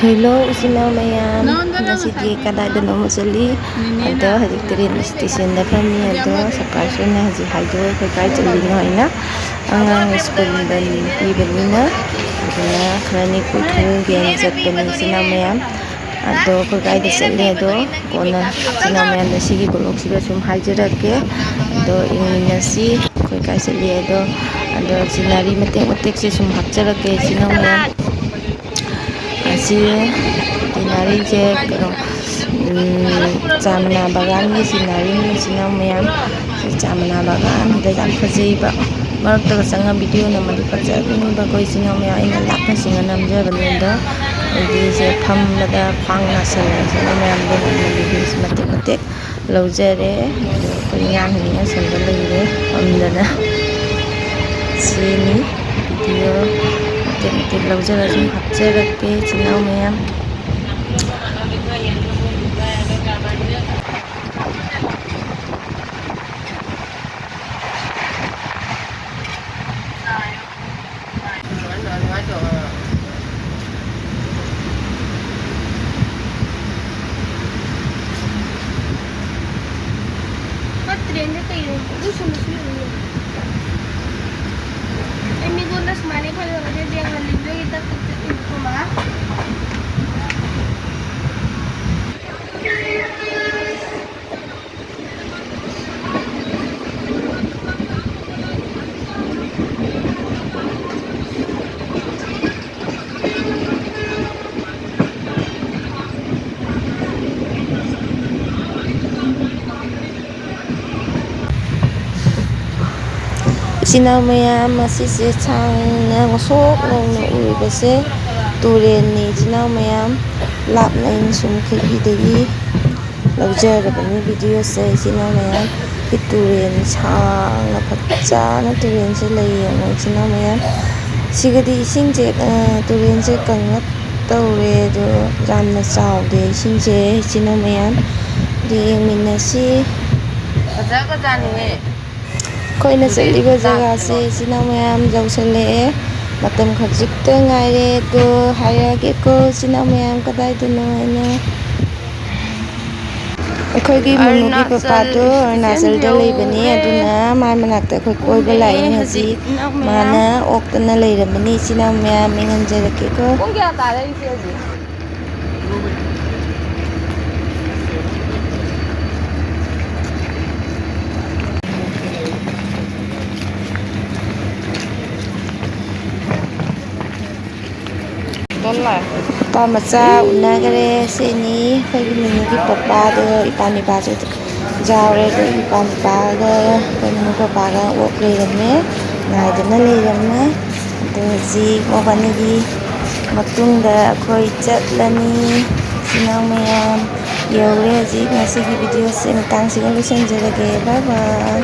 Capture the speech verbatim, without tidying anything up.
Hello, ꯏꯆꯤꯟ ꯏꯅꯥꯎ ꯃꯌꯥꯝ, ꯉꯁꯤꯗꯤ ꯀꯗꯥꯏꯗꯅꯣ ꯑꯃ ꯆꯠꯂꯤ꯫ ꯑꯗꯣ ꯍꯧꯖꯤꯛ ꯇ꯭ꯔꯦꯟ ꯏꯁꯇꯦꯁꯟꯗ ꯐꯝꯃꯤ꯫ ꯑꯗꯣ ꯁꯔꯄ꯭ꯔꯥꯏꯖ ꯑꯣꯏꯅ ꯍꯧꯖꯤꯛ ꯍꯥꯏꯗꯣꯛꯑꯣ, ꯑꯩꯈꯣꯏ ꯀꯥꯏ ꯆꯠꯂꯤꯅꯣ ꯍꯥꯏꯅ꯫ ꯑꯉꯥꯡ ꯁ꯭ꯀꯨꯜꯗ ꯄꯤꯕꯅꯤꯅ, ꯑꯗꯨꯅ ꯈꯔꯅꯤ ꯀꯣꯏꯊꯣꯛꯎꯒꯦꯅ ꯆꯠꯄꯅꯤ, ꯏꯆꯤꯟ ꯏꯅꯥꯎ ꯃꯌꯥꯝ꯫ ꯑꯗꯣ ꯑꯩꯈꯣꯏ ꯀꯥꯏꯗ ꯆꯠꯂꯦ, ꯑꯗꯣ ꯀꯣꯟꯅ ꯏꯆꯤꯟ ꯏꯅꯥꯎ ꯃꯌꯥꯝꯗ ꯁꯤꯒꯤ ꯕ꯭ꯂꯣꯛꯁꯤꯗ ꯁꯨꯝ ꯍꯥꯏꯖꯔꯛꯀꯦ꯫ ꯑꯗꯣ ꯌꯦꯡꯃꯤꯟꯅꯁꯤ ꯑꯩꯈꯣꯏ ꯀꯥꯏ ꯆꯠꯂꯤ꯫ ꯑꯗꯣ ꯑꯗꯣ ꯁꯤꯅꯔꯤ ꯃꯇꯦꯛ ꯃꯇꯦꯛꯁꯦ ꯁꯨꯝ ꯍꯥꯞꯆꯔꯛꯀꯦ, ꯏꯆꯤꯟ ꯏꯅꯥꯎ ꯃꯌꯥꯝ꯫ ꯑꯁꯤ ꯁꯤꯅꯔꯤꯁꯦ ꯀꯩꯅꯣ, ꯎꯝ, ꯆꯥ ꯃꯅꯥ ꯕꯒꯥꯟꯒꯤ ꯁꯤꯅꯔꯤꯅꯤ, ꯏꯆꯤꯟ ꯏꯅꯥꯎ ꯃꯌꯥꯝ꯫ ꯁꯤ ꯆꯥ ꯃꯅꯥ ꯕꯒꯥꯟꯁꯤꯗ ꯌꯥꯝ ꯐꯖꯩꯕ꯫ ꯃꯔꯛꯇꯒ ꯆꯪꯉ ꯚꯤꯗꯤꯑꯣ ꯅꯝꯃꯗꯤ ꯐꯖꯒꯅꯤꯕ ꯑꯩꯈꯣꯏ ꯏꯆꯤꯟ ꯏꯅꯥꯎ ꯃꯌꯥꯝ꯫ ꯑꯩꯅ ꯂꯥꯞꯅ ꯆꯤꯡꯉ ꯅꯝꯖꯕꯅꯤ꯫ ꯑꯗꯣ ꯑꯩꯗꯤ ꯁꯦ ꯐꯝꯕꯗ ꯈ꯭ꯋꯥꯡ ꯅꯥꯁꯜꯂꯦ, ꯏꯆꯤꯟ ꯏꯅꯥꯎ ꯃꯌꯥꯝꯗꯣ ꯅꯣꯡꯃ ꯚꯤꯗꯤꯑꯣꯁꯤ ꯃꯇꯦꯛ ꯃꯇꯦꯛ ꯂꯧꯖꯔꯦ꯫ ꯑꯗꯣ ꯑꯩꯈꯣꯏ ꯉꯥꯡꯉꯤꯉꯩ ꯑꯁꯣꯝꯗ ꯂꯩꯔꯦ ꯐꯝꯗꯅ꯫ ꯁꯤꯅꯤ ꯚꯤꯗꯤꯑꯣ ꯃꯇꯦꯛ ꯃꯇꯦꯛ ꯂꯧꯖꯔ ꯁꯨꯝ ꯍꯥꯞꯆꯔꯛꯀꯦ, ꯏꯆꯤꯟ ꯏꯅꯥꯎ ꯃꯌꯥꯝ꯫ ꯃꯥ ꯇ꯭ꯔꯦꯟꯁꯦ ꯀꯩꯅꯣ ꯑꯗꯨ ꯁꯨꯝ ꯁꯨꯝ ꯌꯦꯡꯉꯦ꯫ ꯑꯩ ꯃꯤꯉꯣꯟꯗ ꯁꯨꯃꯥꯏꯅ ꯐꯖꯕꯁꯦ ꯌꯦꯡꯍꯜꯂꯤꯕꯗꯒꯤ ꯇꯛ ꯇꯛ ꯇꯛ ꯏꯟꯊꯣꯛꯑꯝꯃꯒ꯫ ꯏꯆꯤꯟ ꯏꯅꯥꯎ ꯃꯌꯥꯝ, ꯑꯁꯤꯁꯦ ꯁꯥꯡꯅ ꯉꯁꯣꯛ ꯅꯧꯅ ꯎꯔꯤꯕꯁꯦ ꯇꯨꯔꯦꯟꯅꯤ, ꯏꯆꯤꯟ ꯏꯅꯥꯎ ꯃꯌꯥꯝ꯫ ꯂꯥꯞꯅ ꯑꯩꯅ ꯁꯨꯝ ꯈꯦꯕꯤꯗꯒꯤ ꯂꯧꯖꯔꯕꯅꯤ ꯚꯤꯗꯤꯑꯣꯁꯦ, ꯏꯆꯤꯟ ꯏꯅꯥꯎ ꯃꯌꯥꯝ꯫ ꯁꯤ ꯇꯨꯔꯦꯟ ꯁꯥꯡꯅ ꯐꯖꯅ ꯇꯨꯔꯦꯟꯁꯦ ꯂꯩ ꯌꯦꯡꯉꯣ, ꯏꯆꯤꯟ ꯏꯅꯥꯎ ꯃꯌꯥꯝ꯫ ꯁꯤꯒꯗꯤ ꯏꯁꯤꯡꯁꯦ, ꯑ, ꯇꯨꯔꯦꯟꯁꯦ ꯀꯪꯉ ꯇꯧꯔꯦ, ꯑꯗꯣ ꯌꯥꯝꯅ ꯆꯥꯎꯗꯦ ꯏꯁꯤꯡꯁꯦ, ꯏꯆꯤꯟ ꯏꯅꯥꯎ ꯃꯌꯥꯝ꯫ ꯑꯗꯨ ꯌꯦꯡꯃꯤꯟꯅꯁꯤ꯫ ꯐꯖꯈ꯭ꯔꯖꯥꯠꯅꯤꯅꯦ꯫ ꯑꯩꯈꯣꯏꯅ ꯆꯠꯂꯤꯕ ꯖꯒꯥꯁꯦ, ꯏꯆꯤꯟ ꯏꯅꯥꯎ ꯃꯌꯥꯝ, ꯌꯧꯁꯜꯂꯛꯑꯦ꯫ ꯃꯇꯝ ꯈꯖꯤꯛꯇ ꯉꯥꯏꯔꯦ꯫ ꯑꯗꯣ ꯍꯥꯏꯔꯛꯑꯒꯦꯀꯣ, ꯏꯆꯤꯟ ꯏꯅꯥꯎ ꯃꯌꯥꯝ ꯀꯗꯥꯏꯗꯅꯣ ꯍꯥꯏꯅ꯫ ꯑꯩꯈꯣꯏꯒꯤ ꯃꯨꯅꯨꯒꯤ ꯄꯄꯥꯗꯣ ꯑꯔꯨꯅꯥꯆꯜꯗ ꯂꯩꯕꯅꯦ, ꯑꯗꯨꯅ ꯃꯥꯏ ꯃꯅꯥꯛꯇ ꯑꯩꯈꯣꯏ ꯀꯣꯏꯕ ꯂꯥꯛꯏꯅꯦ ꯍꯧꯖꯤꯛ꯫ ꯃꯥꯅ ꯑꯣꯛꯇꯅ ꯂꯩꯔꯝꯕꯅꯤ꯫ ꯏꯆꯤꯟ ꯏꯅꯥꯎ ꯃꯌꯥꯝ, ꯌꯦꯡꯍꯟꯖꯔꯛꯀꯦꯀꯣ꯫ ꯄꯨꯡ ꯀꯌꯥ ꯇꯥꯔꯦ ꯏꯆꯦ ꯍꯧꯖꯤꯛ? ꯅꯨꯄꯥ ꯃꯆꯥ ꯎꯅꯈꯔꯦ꯫ ꯁꯤꯅꯤ ꯑꯩꯈꯣꯏꯒꯤ ꯃꯤꯅꯨꯒꯤ ꯄꯄꯥꯗꯣ, ꯏꯄꯥ ꯅꯨꯄꯥꯁꯨ ꯌꯥꯎꯔꯦ꯫ ꯑꯗꯣ ꯏꯄꯥ ꯅꯨꯄꯥꯒ ꯑꯩꯈꯣꯏ ꯃꯤꯅꯨ ꯄꯄꯥꯒ ꯑꯣꯛ ꯂꯩꯔꯝꯃꯦ, ꯉꯥꯏꯗꯨꯅ ꯂꯩꯔꯝꯃꯦ꯫ ꯑꯗꯣ ꯍꯧꯖꯤꯛ ꯃꯕꯥꯅꯤꯒꯤ ꯃꯇꯨꯡꯗ ꯑꯩꯈꯣꯏ ꯆꯠꯂꯅꯤ꯫ ꯏꯆꯤꯟ ꯏꯅꯥꯎ ꯃꯌꯥꯝ ꯌꯧꯔꯦ꯫ ꯍꯧꯖꯤꯛ ꯉꯁꯤꯒꯤ ꯚꯤꯗꯤꯑꯣꯁꯦ ꯃꯇꯥꯡꯁꯤꯒ ꯂꯣꯏꯁꯤꯟꯖꯔꯒꯦ꯫ ꯕꯥꯏ ꯕꯥꯏ꯫